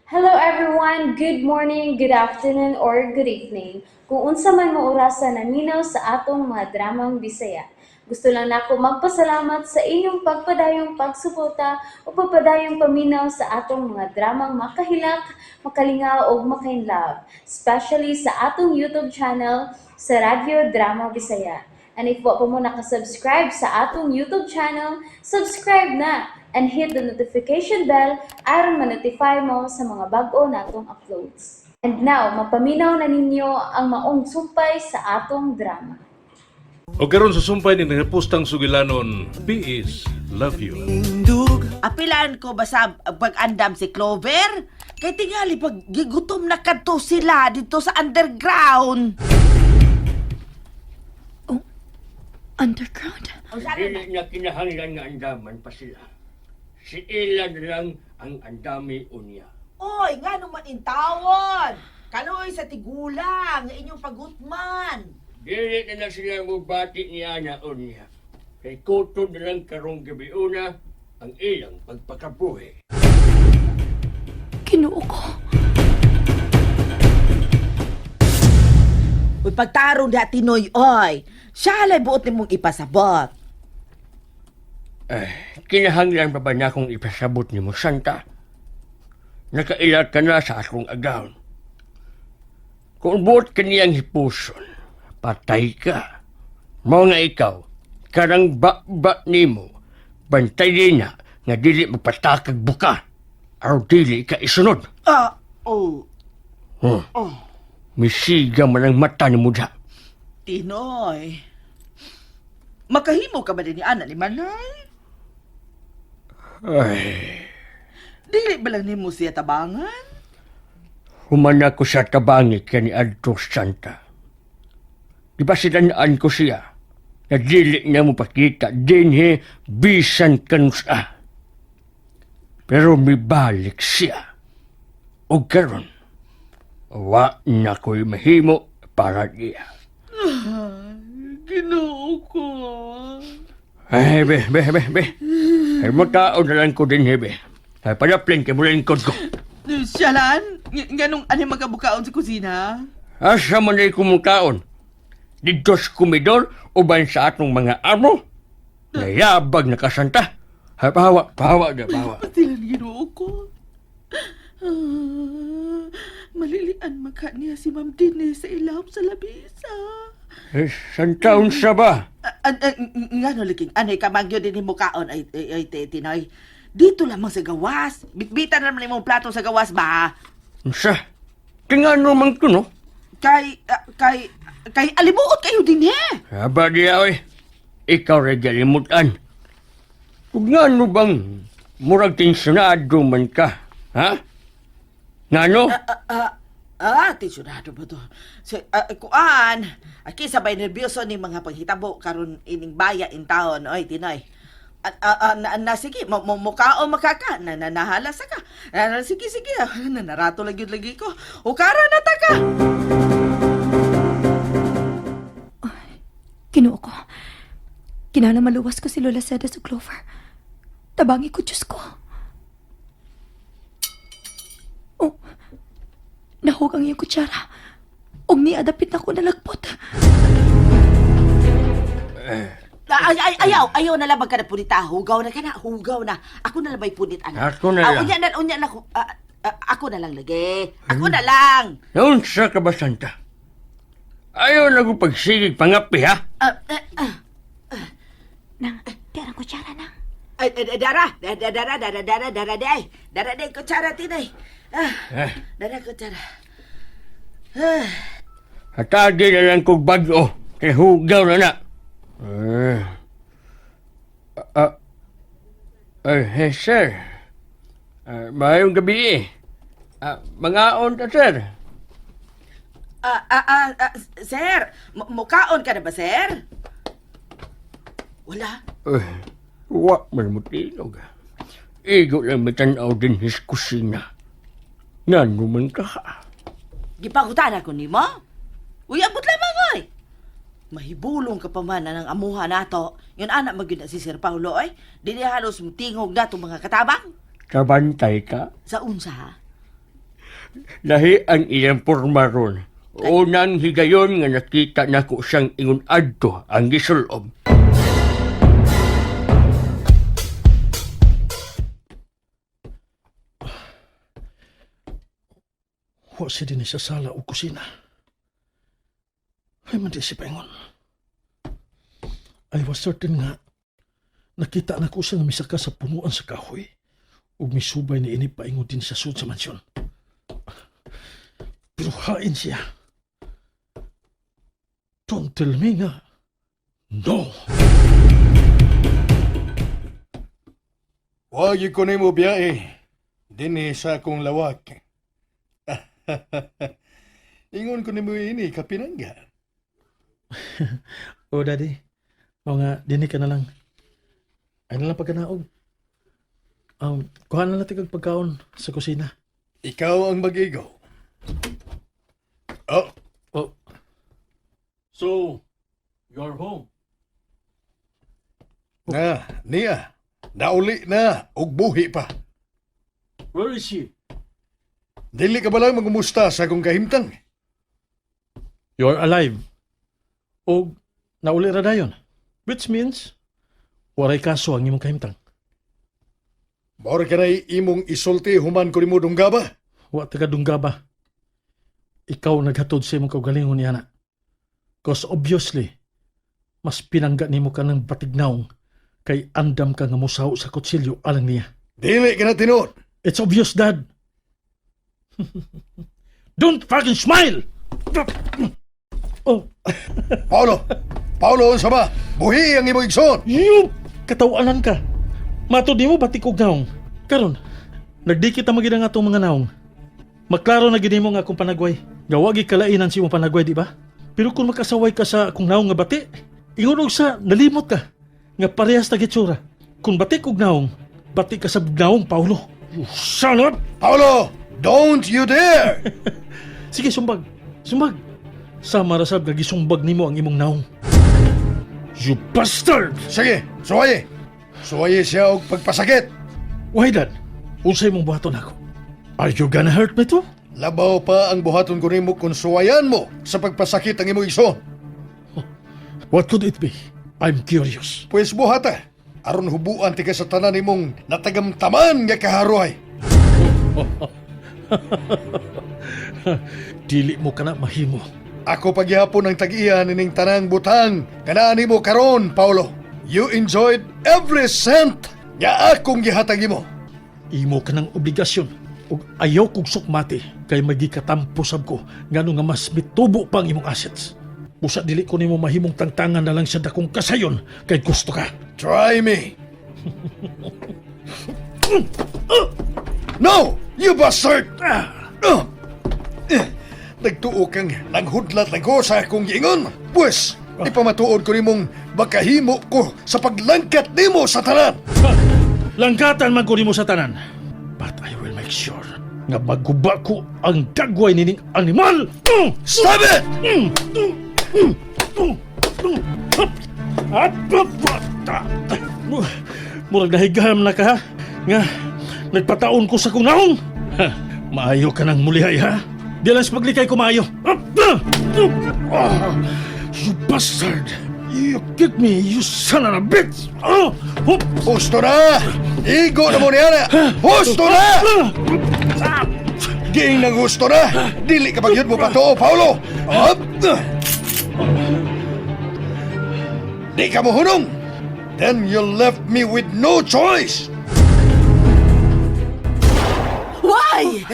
Hello everyone! Good morning, good afternoon, or good evening. Kung unsa man mo orasa naminaw sa atong mga dramang Bisaya. Gusto lang nako magpasalamat sa inyong pagpadayong pagsuporta o pagpadayong paminaw sa atong mga dramang makahilak, makalingaw ug makainlove, especially sa atong YouTube channel sa Radyo Drama Bisaya. And if wa pa mo nakasubscribe sa atong YouTube channel, subscribe na and hit the notification bell aron ma-notify mo sa mga bag-o natong uploads. And now, mapaminaw na ninyo ang maong sumpay sa atong drama. O karon sa sumpay ni nagpustang sugilanon, PS love you. Apilaan ko basta pag-andam si Clover. Kay tingali pag gigutom na kadto sila dito sa underground. Underground? Dili na kinahanglan nga andaman pa sila. Si ila na lang ang andami unya. Oy, nga naman intawon. Kaloy sa tigulang, nga inyong pagutman. Dili na lang sila mubati niya na unya. Kay kutod na lang karong gabi una ang ilang pagpakabuhi. Kinuo ko. Uy, pagtarong da Tinoy, oy. Siya alay buot nimong ipasabot. Ay, kinahanglan pa ba na akong ipasabot nimo, Santa? Nakaila ka na sa akong agaw. Kung buot ka niyang hipuson, patay ka. Mao nga ikaw, karang ba-ba nimo, bantay din na nga dili magpatakag buka, aron dili ka isunod. Ah, oh. Huh. Misiga man ang mata ni Muda. Tinoy. Makahimo ka ba din ni Ana ni Manay? Ay, Dili ba lang nimo siya tabangan? Humana ko sa tabangi kani adto, Santa. Di ba sinanaan ko siya na dili niya mo pakita dinhi bisan kanusa. Pero mibalik siya. O karon, wa na ko'y mahimo para niya. Ginoo ko. Ay, be, be, be, be. Ay, mataon na lang ko din, be. Ay, padaplin kay mula lingkod ko. Siyalan? Ganong ano magkabukaon sa kusina? Asa man ay kumutaon? Dito sa komidor, uban sa atong mga amo? Nayabag na kasanta. Ay, pahawa, pahawa na, pahawa. Patilan Ginoo ko. Ah, malilian maka niya si Ma'am Denise sa ilawom sa labisa. Eh, santa unsa ba? Nga no, liking, anay kamagyo din mo kaon ay, ay, ay, te, Tinoy. Dito lamang sa gawas. Bitbitan naman imong plato sa gawas ba? Unsa? Tingano man ko, no? Kay, ah, kay, kay alimuot kayo din eh. Aba diya, oy. Ikaw rin galimutan. Kung nga ano bang murag tensyonado man ka, ha? Ngano? Ah, ah, ah, tensyonado ba to? So, kuan, aki sabay nervyoso ni mga paghitabo karon ining baya in taon, oy Tinoy. Ah, ah, ah, na, na, sige, mo, mo, mukha o makaka, na, na, nahala sa ka. Na, na, sige, sige, ah, na, narato lagi lagi ko. Ukara na ta ka. Kinuo ko. Kinahanglan maluwas ko si Lola Seda sa Clover. Tabangi ko, Diyos ko. Oh, nahug ang iyong kutsara. Og niadapit na ko nalagpot. Ah, ay, ay, ayaw, ayaw na lang ka na punita. Hugaw na ka na, hugaw na. Ako na lang ba'y punit, anak? Ako na Ah, lang. unya na, unya na, ah, ah, ako na lang lagi. Ako na lang. Naunsa ka ba, Santa? Ayaw na ko pagsigig pangapi, ha? Ah, ah, ah. Nang, tiarang kutsara nang. Ay, ay, ay, dara, dara, dara, dara, dara, dara, day. Dara, day, kutsara, Tinay. Ah, Eh, dara, kutsara. Ah, hatagi na lang kog bag-o. Kay hugaw na na. Eh. Ah, ah, eh, sir. Ah, maayong gabi eh. Ah, mangaon ta, sir. ah, ah, ah, ah, sir, mukaon ka na ba, sir? Wala. Eh, wa man mo tinog. Igo lang mitanaw din his kusina. Ngano man ka? Gipagutan ako nimo. Uy, abot lamang, oy. Mahibulong ka pa man na ng amuha nato. Yun anak magyud na si Sir Paulo, oy. Dili halos tingog na itong mga katabang. Kabantay ka? Sa unsa, ha? Lahi ang iyang porma ron. Unang higayon nga nakita nako siyang ingon adto ang gisulob. Wa siya din sa sala o kusina. Ay man di si Paingon. I was certain nga nakita na ko siya nga misaka sa punuan sa kahoy ug misubay ni ini paingon din sa sud sa mansyon. Pero hain siya. Don't tell me nga. No! Wa gyud ko nimo biyahe. Dinhi sa akong lawak. Ingon ko nimo ini kapinangga. Oh, daddy. Mao nga, dinhi ka na lang. Ay na lang pagkanaog. Kuha na natin kag pagkaon sa kusina. Ikaw ang mag-igo. Oh, Oh. So, you're home. na, niya. Nauli na, og buhi pa. Where is she? Dili ka ba lang mangumusta sa akong kahimtang? You're alive. O nauli ra dayon. Which means, waray kaso ang imong kahimtang. Maura ka na'y imong isulti human ko nimo dunggaba. Wa taga dunggaba. Ikaw naghatod sa imong kaugalingon niya na. Cause obviously, mas pinangga nimo ka ng batignaong kay andam ka nga musaw sa kutsilyo alang niya. Dili ka na tinuod. It's obvious, Dad. Don't fucking smile! Oh, Paolo! Paolo, unsa ba? Buhi ang imong igsoon. you! Katawanan ka. Matod nimo batik og naong. Karon, nagdikit na magid ang atong mga naong. Maklaro na gid nimo nga akong panagway. Gawagi kalainan si imong panagway, di ba? Pero kung makasaway ka sa akong naong nga bati, ingon og sa nalimot ka nga parehas na gitsura. Kung batik og naong, bati ka sa naong, Paulo. You son of... Paolo, don't you dare! Sige, sumbag. Sumbag. Sama ra sab nga gisumbag nimo ang imong naong. You bastard! Sige, suwaye. Suwaye siya og pagpasakit. Why dad? Unsay mong buhaton ako? Are you gonna hurt me too? Labaw pa ang buhaton ko nimo kung suwayan mo sa pagpasakit ang imong igsoon. What could it be? I'm curious. Pwes buhata, aron hubuan ti ka sa tanan nimong natagamtaman nga kaharuhay. Dili mo kana mahimo. Ako pagyapon ang tag-iya nining tanang butang kanaan nimo karon, Paolo. You enjoyed every cent nga akong gihatag nimo. Imo ka ng obligasyon ug ayaw kog sukmati kay magikatampo sab ko ngano nga mas mitubo pa ang imong assets. Busa dili ko nimo mahimong tangtangan na lang sa dakong kasayon kay gusto ka. Try me. No! You bastard! Ah! Eh, nagtuo kang naghudlat lang ko sa akong giingon. Pwes, ipamatuod ko nimong makahimo ko sa paglangkat nimo sa tanan. Ha! Langkatan man ko nimo sa tanan. But I will make sure nga maguba ko ang dagway nining animal. Stop it! Murag nahigam na ka ha? Nga, nagpataon ko sa kong naong. Ha, maayo ka nang mulihay ha? Di lang sa paglikay ko maayo. Ah, you bastard! You kick me, you son of a bitch! Oh, oh, Husto na! Igo na mo niya na! Husto na! Giing nang husto na! Dili ka pagyud mo patuo, Paolo! Up! Di ka mo hunong! Then you left me with no choice! Why?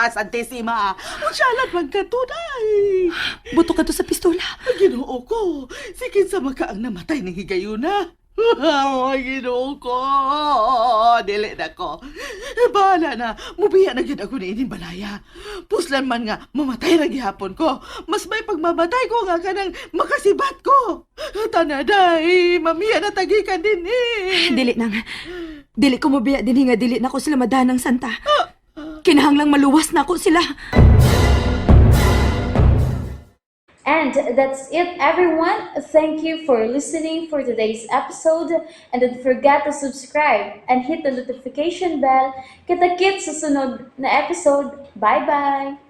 Santissima! Unsyalat magkatunay! Buto ka to sa pistola. Ginoo ko! Si kinsa maka ang namatay ng higayuna? Ay, ginoo ko! Dili na ko. Bahala na. Mubiya na gyud ako ni ining balaya. Puslan man nga, mamatay ra gihapon ko. Mas may pagmamatay ko nga kanang makasibat ko. Tanaday, mamiya na tagikan din eh. Dili nang. Dili ko mobiya dinhi nga dili na ko sila madanang santa. Kinahanglang maluwas na ako sila. And that's it, everyone. Thank you for listening for today's episode. And don't forget to subscribe and hit the notification bell. Kita-kits sa sunod na episode. Bye-bye!